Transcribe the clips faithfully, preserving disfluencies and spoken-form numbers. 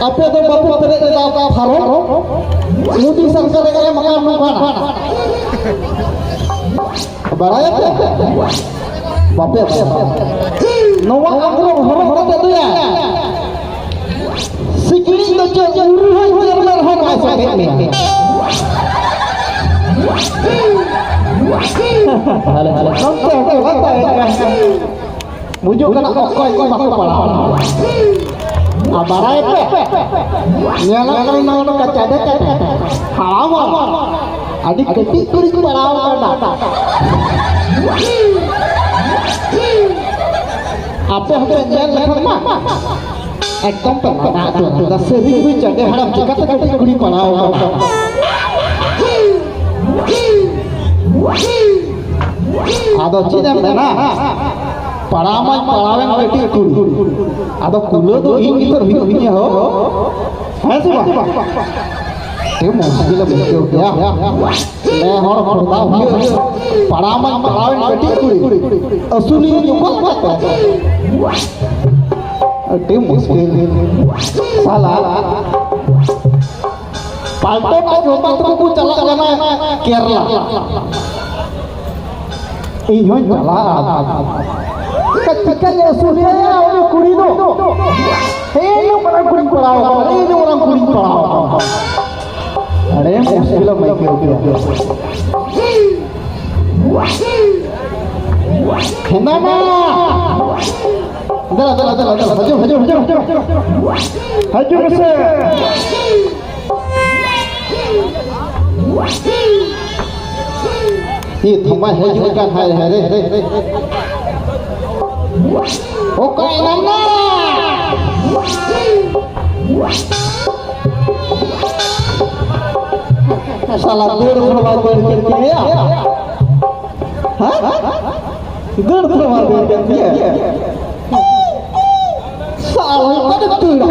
ᱟᱯᱮ ᱫᱚ ᱵᱟᱯᱮ ᱯᱮᱨᱮᱡ ᱞᱮᱫᱟ ᱚᱠᱟ ᱯᱷᱟᱨᱚᱢ? ᱢᱳᱫᱤ ᱥᱚᱨᱠᱟᱨᱮ ᱮᱢ ᱟᱠᱟᱫ ᱱᱚᱝᱠᱟᱱᱟᱜ᱾ ᱵᱟᱲᱟᱭᱟᱯᱮ? ᱵᱟᱯᱮ ᱵᱟᱲᱟᱭᱟ᱾ ᱱᱚᱣᱟ ᱟᱝᱨᱚᱵ ᱦᱚᱨᱚᱜ ᱦᱚᱨᱚᱜ ᱛᱮ ᱫᱚᱭᱟ᱾ ᱥᱤᱠᱲᱤᱡ ᱫᱚ ᱪᱮᱫ ᱩᱨᱩ ᱦᱚᱸ ᱧᱮᱞ ᱢᱮ ᱨᱮᱦᱚᱸ ᱵᱟᱭ ᱥᱟᱵᱮᱫ ᱢᱮᱭᱟ᱾ ᱦᱟᱞᱮ, ᱦᱟᱞᱮ, ᱱᱚᱱᱛᱮ ᱦᱚᱸᱠᱚ ᱞᱟᱸᱫᱟᱭᱮᱫ ᱠᱟᱱ᱾ ᱵᱩᱡᱩᱜ ᱠᱟᱱᱟ ᱚᱠᱚᱭ ᱠᱚ ᱵᱟᱠᱚ ᱯᱟᱲᱦᱟᱣ᱾ ᱟᱨ ᱵᱟᱲᱟᱭ ᱯᱮ, ᱧᱮᱞᱚᱜ ᱠᱟᱱᱟ ᱱᱚᱣᱟ ᱫᱚ ᱠᱟᱪᱟ ᱫᱮ ᱠᱟᱪᱟ᱾ ᱦᱟᱲᱟᱢ ᱦᱚᱲ᱾ ᱟᱹᱰᱤ ᱠᱟᱹᱴᱤᱡ ᱠᱩᱲᱤ ᱠᱚ ᱯᱟᱲᱦᱟᱣ ᱠᱟᱱᱟ᱾ ᱟᱯᱮ ᱦᱚᱸᱯᱮ ᱧᱮᱞ ᱞᱮᱠᱷᱟᱱ ᱢᱟ ᱮᱠᱫᱚᱢ ᱯᱮ ᱞᱟᱸᱫᱟ ᱩᱛᱟᱹᱨᱟ᱾ ᱥᱟᱹᱨᱤ ᱜᱮ ᱪᱟᱸᱫᱮ ᱦᱟᱲᱟᱢ ᱪᱤᱠᱟᱹᱛᱮ ᱠᱟᱹᱴᱤᱡ ᱠᱩᱲᱤ ᱯᱟᱲᱦᱟᱣ ᱠᱟᱱᱟ? ᱟᱫᱚ ᱪᱮᱫ ᱮᱢ ᱢᱮᱱᱟ? ᱯᱟᱲᱦᱟᱣ ᱢᱟᱧ ᱯᱟᱲᱦᱟᱣᱮᱱ ᱠᱟᱹᱴᱤᱡ ᱠᱩᱲᱤ, ᱟᱫᱚ ᱠᱩᱞᱟᱹ ᱫᱚ ᱤᱧ ᱜᱮᱛᱚ ᱦᱩᱭᱩᱜ ᱛᱤᱧᱟᱹ ᱦᱳ᱾ ᱦᱮᱸ ᱥᱮ ᱵᱟᱝ? ᱟᱹᱰᱤ ᱢᱩᱥᱠᱤᱞ ᱮᱢ ᱟᱹᱭᱠᱟᱹᱣ ᱠᱮᱭᱟ᱾ ᱱᱮ ᱦᱚᱲ ᱠᱷᱚᱨᱫᱟ ᱦᱩᱭᱩᱜ, ᱯᱟᱲᱦᱟᱣ ᱢᱟᱧ ᱯᱟᱲᱦᱟᱣᱮᱱ ᱠᱟᱹᱴᱤᱡ ᱠᱩᱲᱤ, ᱟᱹᱥᱩᱞᱤᱭᱟᱹ ᱡᱚᱠᱷᱚᱱ ᱠᱟᱛᱮ᱾ ᱟᱹᱰᱤ ᱢᱩᱥᱠᱤᱞ᱾ ᱥᱟᱞᱟ ᱯᱟᱞᱴᱚᱱ ᱟᱡ ᱵᱟᱵᱟ ᱛᱟᱠᱚ ᱠᱚ ᱪᱟᱞᱟᱜ ᱠᱟᱱᱟ ᱠᱮᱨᱞᱟ᱾ ᱤᱧ ᱦᱚᱸᱧ ᱪᱟᱞᱟᱜᱼᱟ᱾ ᱪᱤᱠᱟᱹᱧ ᱟᱹᱥᱩᱞᱮᱭᱟ ᱩᱱᱤ ᱠᱩᱲᱤ ᱫᱚ? ᱦᱮᱸ, ᱤᱧ ᱢᱟᱨᱟᱝ ᱠᱩᱲᱤᱧ ᱯᱟᱲᱟᱣ ᱟᱠᱟᱱᱟ, ᱤᱧ ᱢᱟᱨᱟᱝ ᱠᱩᱲᱤᱧ ᱯᱟᱲᱟᱣ ᱟᱠᱟᱱᱟ᱾ ᱟᱹᱰᱤ ᱢᱩᱥᱠᱤᱞ ᱮᱢ ᱟᱹᱭᱠᱟᱹᱣ ᱠᱮᱭᱟ᱾ ᱦᱮᱸᱫᱟ ᱢᱟ! ᱫᱮᱞᱟ, ᱫᱮᱞᱟ, ᱫᱮᱞᱟ, ᱫᱮᱞᱟ, ᱦᱤᱡᱩᱜ, ᱦᱤᱡᱩᱜ, ᱦᱤᱡᱩᱜ, ᱦᱤᱡᱩᱜ᱾ ᱦᱤᱡᱩᱜ ᱢᱮᱥᱮ᱾ ᱤ ᱛᱷᱚᱢᱟ ᱦᱤᱡᱩᱜ ᱠᱟᱱ, ᱦᱟᱭ, ᱦᱟᱭ ᱨᱮ, ᱨᱮ, ᱨᱮ᱾ ᱚᱠᱟᱭᱮᱱᱟᱢ ᱱᱟ? ᱥᱟᱞᱟ ᱫᱟᱹᱲ ᱦᱚᱸ ᱵᱟᱭ ᱫᱟᱹᱲ ᱠᱮᱫ ᱜᱮᱭᱟ᱾ ᱦᱮᱸ? ᱫᱟᱹᱲ ᱫᱚ ᱵᱟᱭ ᱫᱟᱹᱲ ᱠᱮᱫ ᱜᱮᱭᱟ᱾ ᱥᱟᱞᱟ ᱚᱠᱟ ᱨᱮ ᱫᱟᱹᱲ?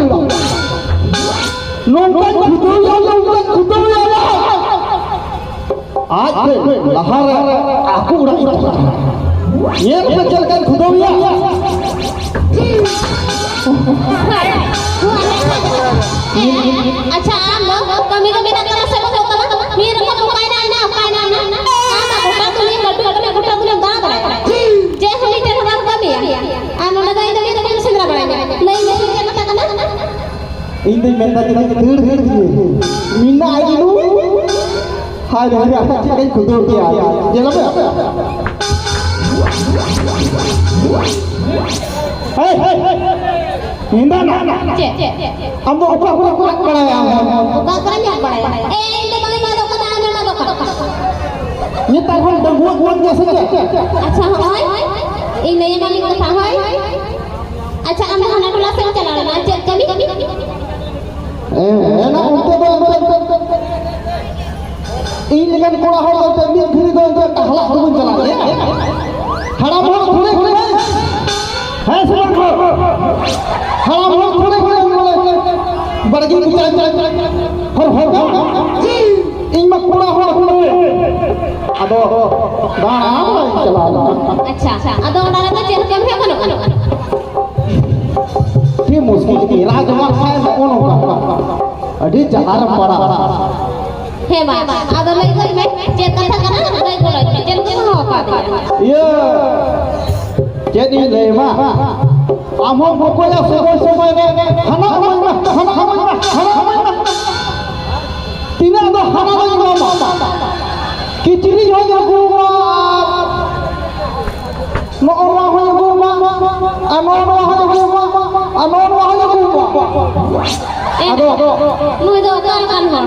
ᱱᱚᱝᱠᱟᱧ ᱠᱷᱩᱫᱟᱹᱣ ᱭᱟ, ᱱᱚᱝᱠᱟᱧ ᱠᱷᱩᱫᱟᱹᱣ ᱭᱟ᱾ ᱟᱡ ᱛᱮ ᱞᱟᱦᱟ ᱨᱮ ᱟᱠᱚ ᱚᱲᱟᱜ ᱤᱧ ᱪᱟᱞᱟᱜᱼᱟ᱾ ᱧᱮᱞ ᱯᱮ ᱪᱮᱫ ᱞᱮᱠᱟᱧ ᱠᱷᱩᱫᱟᱹᱣ ᱭᱟ᱾ ᱤᱧ ᱫᱚᱧ ᱢᱮᱱᱫᱟ ᱡᱮ ᱫᱟᱹᱲ ᱫᱟᱹᱲ ᱜᱮ ᱢᱮᱱᱟᱜᱼᱟ ᱤᱧ ᱫᱚ᱾ ᱦᱟᱭ ᱨᱮ ᱦᱟᱭ ᱨᱮ, ᱪᱮᱫ ᱞᱮᱠᱟᱧ ᱠᱷᱩᱫᱟᱹᱣ ᱠᱮᱭᱟ᱾ ᱧᱮᱞ ᱢᱮ᱾ ᱦᱮᱭ, ᱦᱮᱭ, ᱦᱮᱭ᱾ ᱦᱮᱸᱫᱟ ᱱᱟ᱾ ᱪᱮᱫ? ᱟᱢ ᱫᱚ ᱚᱠᱟ ᱠᱚᱨᱮ ᱠᱚ ᱨᱟᱜ ᱵᱟᱲᱟᱭᱟ? ᱚᱠᱟ ᱠᱚᱨᱮᱧ ᱨᱟᱜ ᱵᱟᱲᱟᱭᱟ? ᱮ, ᱤᱧ ᱫᱚ ᱵᱟᱹᱧ ᱨᱟᱜ ᱠᱟᱱᱟ, ᱟᱢᱮᱢ ᱨᱟᱜ ᱠᱟᱱᱟ᱾ ᱱᱮᱛᱟᱨ ᱦᱚᱸ ᱰᱟᱺᱜᱩᱣᱟᱹ ᱠᱚᱲᱟ ᱜᱮᱭᱟ ᱥᱮ ᱪᱮᱫ? ᱟᱪᱪᱷᱟ, ᱦᱚᱸᱜᱼᱚᱭ᱾ ᱤᱧ ᱞᱟᱹᱭᱟᱢᱟ ᱢᱤᱫ ᱠᱟᱛᱷᱟ, ᱦᱳᱭ᱾ ᱟᱪᱪᱷᱟ, ᱟᱢ ᱫᱚ ᱦᱟᱱᱟ ᱴᱚᱞᱟ ᱥᱮᱫ ᱮᱢ ᱪᱟᱞᱟᱣ ᱞᱮᱱᱟ, ᱪᱮᱫ ᱠᱟᱹᱢᱤ? ᱦᱮᱸ, ᱦᱮᱸ, ᱚᱱᱛᱮ ᱫᱚ, ᱚᱱᱛᱮ, ᱚᱱᱛᱮ, ᱚᱱᱛᱮ᱾ ᱤᱧ ᱞᱮᱠᱟᱱ ᱠᱚᱲᱟ ᱦᱚᱲ ᱫᱚ ᱮᱱᱛᱮ ᱢᱤᱫ ᱜᱷᱟᱹᱲᱤ ᱫᱚ ᱮᱱᱛᱮ ᱠᱟᱦᱞᱟᱜ ᱫᱚᱵᱚᱱ ᱪᱟᱞᱟᱜ ᱜᱮᱭᱟ᱾ ᱦᱟᱲᱟᱢ ᱦᱚᱲ ᱛᱷᱚᱲᱮ ᱛᱷᱚᱲᱮ᱾ ᱦᱮᱸ ᱥᱮ ᱵᱟᱝ ᱜᱚ? ᱦᱟᱲᱟᱢ ᱦᱚᱲ ᱛᱷᱚᱲᱮ ᱛᱷᱚᱲᱮ ᱵᱚᱞᱮ ᱵᱟᱲᱜᱮ ᱠᱚ ᱪᱟᱞᱟᱜ, ᱪᱟᱞᱟᱜ, ᱪᱟᱞᱟᱜ᱾ ᱦᱚᱨ, ᱦᱚᱨ ᱫᱚ᱾ ᱤᱧ ᱢᱟ ᱠᱚᱲᱟ ᱦᱚᱲ ᱠᱟᱹᱱᱟᱹᱧ᱾ ᱟᱫᱚ ᱫᱟᱬᱟ ᱵᱟᱭ ᱪᱟᱞᱟᱣ ᱞᱮᱱᱟ᱾ ᱟᱪᱪᱷᱟ, ᱟᱪᱪᱷᱟ᱾ ᱟᱫᱚ ᱚᱱᱟ ᱨᱮᱫᱚ ᱪᱮᱫ ᱦᱚᱸ ᱠᱟᱹᱢᱤ ᱦᱚᱸ ᱵᱟᱹᱱᱩᱜᱼᱟ? ᱪᱮᱫ ᱢᱩᱥᱠᱤᱞ ᱮᱨᱟ ᱡᱚᱢᱟᱜ ᱠᱷᱟᱱ ᱱᱚᱜᱼᱚ ᱱᱚᱝᱠᱟ᱾ ᱟᱹᱰᱤ ᱡᱟᱞᱟ ᱨᱮᱢ ᱯᱟᱲᱟᱜᱼᱟ᱾ ᱦᱮᱸ ᱢᱟ, ᱟᱫᱚ ᱞᱟᱹᱭ ᱜᱚᱫ ᱢᱮ, ᱪᱮᱫ ᱠᱟᱛᱷᱟ ᱠᱟᱱᱟ? ᱞᱟᱹᱭ ᱜᱚᱫ ᱢᱮ, ᱪᱮᱫ ᱞᱮᱠᱟ ᱦᱚᱦᱚ ᱟᱠᱟᱫᱮᱭᱟ? ᱤᱭᱟᱹ, ᱪᱮᱫ ᱤᱧ ᱞᱟᱹᱭ ᱢᱟ? ᱟᱢ ᱦᱚᱸ ᱵᱚᱠᱚᱭᱟ ᱥᱚᱢᱚᱭ ᱥᱚᱢᱚᱭ ᱨᱮ ᱦᱟᱱᱟ ᱮᱢᱟᱹᱧ ᱢᱮ, ᱦᱟᱱᱟ ᱮᱢᱟᱹᱧ ᱢᱮ, ᱦᱟᱱᱟ ᱮᱢᱟᱹᱧ ᱢᱮ᱾ ᱛᱤᱱᱟᱹᱜ ᱫᱚ ᱦᱟᱱᱟ ᱫᱚᱧ ᱮᱢᱟᱢᱟ? ᱠᱤᱪᱨᱤᱡ ᱦᱚᱸᱧ ᱟᱹᱜᱩᱣᱟᱢᱟ, ᱟᱨ ᱱᱚᱜᱼᱚ ᱱᱚᱣᱟ ᱦᱚᱸᱧ ᱟᱹᱜᱩᱣᱟᱢᱟ, ᱟᱨ ᱱᱚᱜᱼᱚ ᱱᱚᱣᱟ ᱦᱚᱸᱧ ᱟᱹᱜᱩᱣᱟᱢᱟ, ᱟᱨ ᱱᱚᱜᱼᱚ ᱱᱚᱣᱟ ᱦᱚᱸᱧ ᱟᱹᱜᱩᱣᱟᱢᱟ᱾ ᱮ, ᱟᱫᱚ, ᱟᱫᱚ ᱱᱩᱭ ᱫᱚ ᱚᱠᱟ ᱞᱮᱠᱟᱱ ᱦᱚᱲ?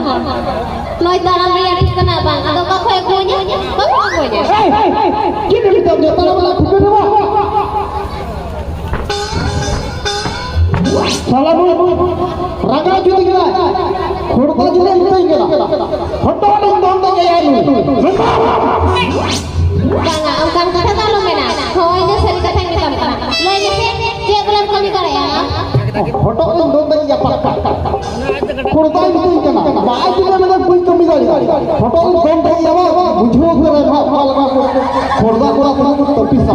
ᱱᱩᱭ ᱛᱟᱲᱟᱢ ᱨᱮᱭᱟᱜ ᱴᱷᱤᱠᱟᱹᱱᱟ ᱵᱟᱝ, ᱟᱫᱚ ᱚᱠᱟ ᱠᱷᱚᱡ ᱟᱹᱜᱩᱣᱟᱹᱧᱟ? ᱚᱠᱟ ᱠᱷᱚᱡ ᱟᱹᱜᱩᱣᱟᱹᱧᱟ? ᱮᱭ, ᱮᱭ, ᱮᱭ, ᱪᱮᱫ ᱮᱢ ᱢᱮᱛᱟᱫ ᱢᱮᱭᱟ? ᱛᱟᱲᱟᱢ ᱨᱮᱭᱟᱜ ᱴᱷᱤᱠᱟᱹᱱᱟ ᱵᱟᱝ? ᱥᱟᱞᱟ ᱱᱩᱭ ᱨᱟᱸᱜᱟᱣ ᱡᱩᱫᱤ ᱠᱟᱱᱟᱭ, ᱠᱷᱚᱲᱫᱟ ᱡᱩᱫᱤ ᱢᱤᱛᱟᱹᱧ ᱠᱟᱱᱟ, ᱦᱚᱴᱚᱜ ᱨᱮᱧ ᱫᱚᱱ ᱫᱮᱡ ᱟᱭᱟ ᱱᱩᱭ᱾ ᱵᱟᱝᱟ, ᱚᱱᱠᱟᱱ ᱠᱟᱛᱷᱟ ᱫᱚ ᱟᱞᱚᱢ ᱢᱮᱱᱟ᱾ ᱦᱳᱭ, ᱤᱧ ᱫᱚ ᱥᱟᱹᱨᱤ ᱠᱟᱛᱷᱟᱧ ᱢᱮᱛᱟᱢ ᱠᱟᱱᱟ᱾ ᱞᱟᱹᱭ ᱢᱮᱥᱮ, ᱪᱮᱫ ᱵᱚᱞᱮᱢ ᱠᱟᱹᱢᱤ ᱫᱟᱲᱮᱭᱟᱜᱼᱟ? ᱦᱚᱴᱚᱜ ᱨᱮᱧ ᱫᱚᱱ ᱫᱮᱡ ᱟᱭᱟ, ᱯᱟᱠ, ᱯᱟᱠ, ᱯᱟᱠ᱾ ᱠᱷᱚᱲᱫᱟᱭ ᱢᱤᱛᱟᱹᱧ ᱠᱟᱱᱟ, ᱵᱟᱭ ᱢᱮᱱᱟ ᱵᱟᱹᱧ ᱠᱟᱹᱢᱤ ᱫᱟᱲᱮᱭᱟᱜᱼᱟ᱾ ᱦᱚᱴᱚᱜ ᱨᱮᱧ ᱫᱚᱱ ᱫᱮᱡ ᱟᱭᱟ, ᱵᱩᱡᱷᱟᱹᱣ ᱠᱟᱱᱟ ᱱᱟᱦᱟᱜ ᱚᱠᱟ ᱞᱮᱠᱟ ᱠᱚ ᱠᱷᱚᱲᱫᱟ ᱠᱚᱲᱟ ᱠᱚ ᱛᱟᱹᱯᱤᱥᱟ᱾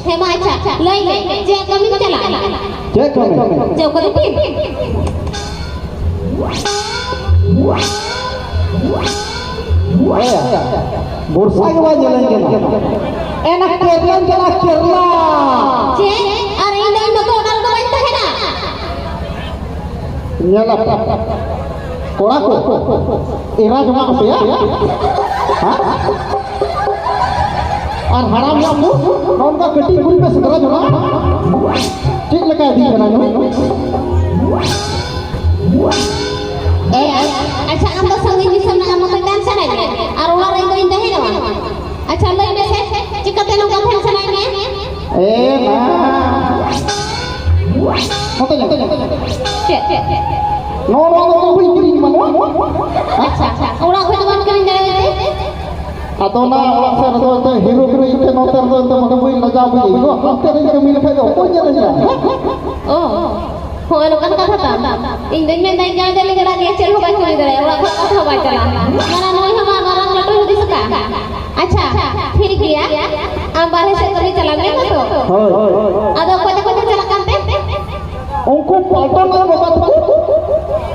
ᱦᱮᱸ ᱢᱟ ᱟᱪᱪᱷᱟ, ᱞᱟᱹᱭ ᱢᱮ, ᱪᱮᱫ ᱠᱟᱹᱢᱤᱢ ᱪᱟᱞᱟᱜ ᱠᱟᱱᱟ? ᱪᱮᱫ ᱠᱟᱹᱢᱤ? ᱪᱮᱫ ᱠᱟᱹᱢᱤ? ᱮ, ᱵᱚᱨᱥᱟ ᱜᱮ ᱵᱟᱭ ᱧᱮᱞᱟᱹᱧ ᱠᱟᱱᱟ᱾ ᱮᱱᱟ ᱠᱮᱨᱞᱟᱧ ᱪᱟᱞᱟᱜ, ᱠᱮᱨᱞᱟ᱾ ᱪᱮᱫ? ᱟᱨ ᱤᱧ ᱫᱚ ᱤᱧ ᱢᱚᱛᱚ ᱚᱱᱟ ᱨᱮᱫᱚ ᱵᱟᱹᱧ ᱛᱟᱦᱮᱱᱟ᱾ ᱧᱮᱞ ᱟᱯᱮ, ᱠᱚᱲᱟ ᱠᱚ, ᱮᱨᱟ ᱡᱚᱝᱟᱜ ᱟᱯᱮᱭᱟ? ᱦᱮᱸ? ᱟᱨ ᱦᱟᱲᱟᱢ ᱧᱚᱜ ᱠᱚ ᱱᱚᱝᱠᱟ ᱠᱟᱹᱴᱤᱡ ᱠᱩᱲᱤ ᱯᱮ ᱥᱮᱸᱫᱽᱨᱟ ᱡᱚᱝᱟ? ᱪᱮᱫ ᱞᱮᱠᱟ ᱤᱫᱤ ᱠᱟᱱᱟ ᱱᱩᱭ? ᱮ, ᱟᱪᱪᱷᱟ, ᱟᱢ ᱫᱚ ᱥᱟᱺᱜᱤᱧ ᱫᱤᱥᱚᱢ ᱨᱮᱱᱟᱜ ᱢᱚᱛᱚ ᱜᱟᱱ ᱥᱟᱱᱟᱭᱮᱫ ᱢᱮᱭᱟ ᱟᱨ ᱚᱲᱟᱜ ᱨᱮ ᱤᱧ ᱫᱚᱧ ᱛᱟᱦᱮᱱᱟ? ᱟᱪᱪᱷᱟ, ᱞᱟᱹᱭ ᱢᱮᱥᱮ, ᱪᱤᱠᱟᱹᱛᱮ ᱱᱚᱝᱠᱟ ᱛᱟᱦᱮᱱ ᱥᱟᱱᱟᱭᱮᱫ ᱢᱮᱭᱟ? ᱮ ᱢᱟ᱾ ᱱᱚᱛᱮ ᱧᱮᱞ᱾ ᱪᱮᱫ, ᱪᱮᱫ, ᱪᱮᱫ? ᱱᱚᱣᱟ, ᱱᱚᱣᱟ ᱫᱚ ᱵᱟᱹᱧ ᱠᱤᱨᱤᱧ ᱮᱢᱟᱢᱟ᱾ ᱟᱪᱪᱷᱟ, ᱟᱪᱪᱷᱟ, ᱚᱲᱟᱜ ᱠᱷᱚᱱ ᱫᱚ ᱵᱟᱢ ᱠᱤᱨᱤᱧ ᱫᱟᱲᱮᱭᱟᱜᱼᱟ ᱛᱮ? ᱟᱫᱚ ᱚᱱᱟ ᱚᱲᱟᱜ ᱥᱮᱫ ᱨᱮᱫᱚ ᱮᱱᱛᱮ ᱦᱤᱨᱳ ᱠᱟᱹᱱᱟᱹᱧ ᱮᱱᱛᱮ, ᱱᱚᱛᱮ ᱨᱮᱫᱚ ᱮᱱᱛᱮ ᱵᱟᱠᱷᱟᱱ ᱵᱟᱹᱧ ᱞᱟᱡᱟᱣ ᱜᱮᱭᱟ᱾ ᱤᱧ ᱫᱚ ᱦᱟᱱᱛᱮ ᱨᱮᱧ ᱠᱟᱹᱢᱤ ᱞᱮᱠᱷᱟᱡ ᱫᱚ ᱚᱠᱚᱭ ᱧᱮᱞᱤᱧᱟ? ᱚ, ᱦᱳᱭ, ᱱᱚᱝᱠᱟᱱ ᱠᱟᱛᱷᱟ ᱛᱟᱢ᱾ ᱤᱧ ᱫᱚᱧ ᱢᱮᱱᱫᱟ, ᱤᱧ ᱡᱟᱶᱟᱭ ᱫᱚ ᱞᱤᱸᱜᱟᱲᱟ ᱜᱮᱭᱟ, ᱪᱮᱫ ᱦᱚᱸ ᱵᱟᱭ ᱠᱟᱹᱢᱤ ᱫᱟᱲᱮᱭᱟᱜᱼᱟ, ᱚᱲᱟᱜ ᱠᱷᱚᱱ ᱠᱟᱛᱷᱟ ᱦᱚᱸ ᱵᱟᱭ ᱪᱟᱞᱟᱜᱼᱟ᱾ ᱢᱟᱱᱮ ᱱᱩᱭ ᱦᱚᱸ ᱢᱟ ᱢᱟᱨᱟᱝ ᱞᱟᱹᱴᱩ ᱦᱩᱫᱤᱥ ᱟᱠᱟᱫᱼᱟ᱾ ᱟᱪᱪᱷᱟ, ᱴᱷᱤᱠ ᱜᱮᱭᱟ, ᱟᱢ ᱵᱟᱨᱦᱮ ᱥᱮᱫ ᱠᱟᱹᱢᱤ ᱪᱟᱞᱟᱜ ᱢᱮ ᱢᱟ ᱛᱚ᱾ ᱦᱳᱭ᱾ ᱟᱫᱚ ᱚᱠᱚᱭ ᱛᱟᱠᱚ ᱠᱚ ᱪᱟᱞᱟᱜ ᱠᱟᱱ ᱛᱮ? ᱩᱱᱠᱩ ᱯᱟᱞᱴᱚᱱ ᱟᱨ ᱵᱟᱵᱟ ᱛᱟᱠᱚ᱾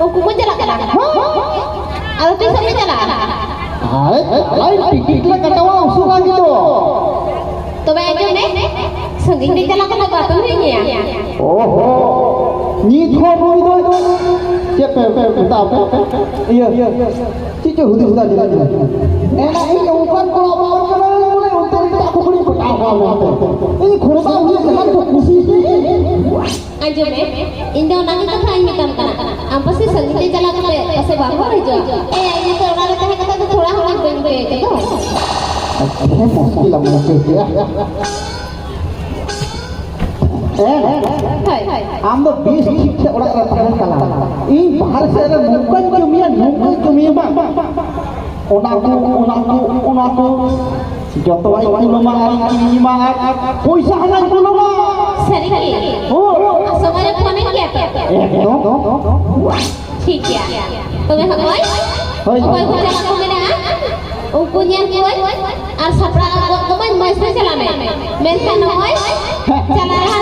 ᱩᱱᱠᱩ ᱠᱚ ᱪᱟᱞᱟᱜ ᱠᱟᱱᱟ? ᱦᱮᱸ᱾ ᱟᱫᱚ ᱛᱤᱥ ᱯᱮ ᱪᱟᱞᱟᱜᱼᱟ? ᱟᱨᱮ ᱪᱟᱞᱟᱜ ᱴᱤᱠᱤᱴ ᱞᱮ ᱠᱟᱴᱟᱣᱟ ᱩᱥᱩᱞ ᱞᱟᱹᱜᱤᱫ ᱫᱚ᱾ ᱛᱚᱵᱮ ᱟᱸᱡᱚᱢ ᱢᱮ, ᱥᱟᱺᱜᱤᱧ ᱨᱮ ᱪᱟᱞᱟᱣ ᱠᱟᱛᱮ ᱵᱟᱯᱮ ᱦᱤᱲᱤᱧ ᱜᱮᱭᱟ? ᱳᱦᱳ, ᱱᱤᱛ ᱦᱚᱸ ᱱᱩᱭ ᱫᱚ ᱪᱮᱫ ᱯᱮ, ᱯᱮ ᱢᱮᱛᱟᱜ ᱯᱮ? ᱤᱭᱟᱹ, ᱪᱮᱫ ᱪᱚ ᱦᱩᱫᱤᱥ ᱫᱟ ᱡᱤᱞᱟ ᱡᱤᱞᱟ᱾ ᱮᱱᱟ ᱤᱧ ᱚᱱᱠᱟᱱ ᱠᱚᱲᱟ ᱵᱟᱝ ᱠᱟᱱᱟ ᱵᱚᱞᱮ, ᱚᱱᱛᱮ ᱮᱴᱟᱜ ᱠᱚ ᱠᱩᱲᱤ ᱯᱟᱴᱟᱣ ᱠᱚᱣᱟ ᱢᱮᱱᱛᱮ᱾ ᱤᱧ ᱠᱷᱚᱨᱚᱪᱟ ᱩᱱᱤ ᱡᱟᱦᱟᱸ ᱠᱚ ᱠᱩᱥᱤ᱾ ᱟᱸᱡᱚᱢ ᱢᱮ, ᱤᱧ ᱫᱚ ᱚᱱᱟ ᱜᱮ ᱠᱟᱛᱷᱟᱧ ᱢᱮᱛᱟᱢ ᱠᱟᱱᱟ᱾ ᱟᱢ ᱯᱟᱥᱮ ᱥᱟᱺᱜᱤᱧ ᱛᱮ ᱪᱟᱞᱟᱣ ᱠᱟᱛᱮ ᱯᱟᱥᱮ ᱵᱟᱢ ᱨᱚᱲ ᱦᱤᱡᱩᱜᱼᱟ᱾ ᱮ, ᱤᱧ ᱫᱚ ᱚᱲᱟᱜ ᱨᱮ ᱛᱟᱦᱮᱸ ᱠᱟᱛᱮ ᱫᱚ ᱛᱷᱚᱲᱟ ᱦᱚᱸ ᱢᱚᱡᱽ ᱵᱟᱹᱧ ᱟᱹᱭᱠᱟᱹᱣ ᱠᱮᱫᱟ᱾ ᱟᱪᱪᱷᱟ, ᱢᱩᱥᱠᱤᱞ ᱟᱢ ᱟᱹᱭᱠᱟᱹᱣ ᱠᱮᱫᱟ᱾ ᱮ, ᱦᱳᱭ, ᱦᱳᱭ᱾ ᱟᱢ ᱫᱚ ᱵᱮᱥ ᱴᱷᱤᱠ ᱛᱮ ᱚᱲᱟᱜ ᱨᱮ ᱛᱟᱦᱮᱱ ᱛᱟᱞᱟᱝ᱾ ᱤᱧ ᱵᱟᱦᱨᱮ ᱥᱮᱫ ᱨᱮ ᱱᱚᱝᱠᱟᱧ ᱠᱟᱹᱢᱤᱭᱟ, ᱱᱚᱝᱠᱟᱧ ᱠᱟᱹᱢᱤᱭᱟ ᱵᱟᱝ᱾ ᱚᱱᱟ ᱠᱚ, ᱚᱱᱟ ᱠᱚ, ᱚᱱᱟ ᱠᱚ ᱡᱚᱛᱚᱣᱟᱜ ᱤᱧ ᱠᱩᱞᱟᱢᱟ ᱟᱨ ᱤᱧ ᱠᱤᱨᱤᱧ ᱟᱢᱟ ᱟᱨ ᱯᱚᱭᱥᱟ ᱦᱚᱸᱧ ᱠᱩᱞᱟᱢᱟ᱾ ᱥᱟᱹᱨᱤ ᱜᱮ? ᱦᱳᱭ᱾ ᱟᱨ ᱥᱚᱢᱚᱭ ᱨᱮ ᱯᱷᱳᱱ ᱤᱧ ᱜᱮᱭᱟ ᱛᱚ? ᱮᱠᱫᱚᱢ᱾ ᱴᱷᱤᱠ ᱜᱮᱭᱟ᱾ ᱛᱚᱵᱮ ᱦᱚᱸᱜᱼᱚᱭ, ᱦᱳᱭ᱾ ᱚᱠᱚᱭ ᱠᱚ ᱪᱟᱞᱟᱜ ᱠᱚ ᱢᱮᱱᱟᱜᱼᱟ, ᱩᱱᱠᱩ ᱧᱮᱞ ᱠᱚᱣᱟᱹᱧ ᱟᱨ ᱥᱟᱯᱲᱟᱣ ᱜᱚᱫ ᱠᱚᱢᱟᱹᱧ, ᱢᱚᱡᱽ ᱛᱮ ᱪᱟᱞᱟᱜ ᱢᱮ᱾ ᱢᱮᱱᱠᱷᱟᱱ ᱱᱚᱜᱼᱚᱭ ᱪᱟᱞᱟᱜ ᱞᱟᱦᱟ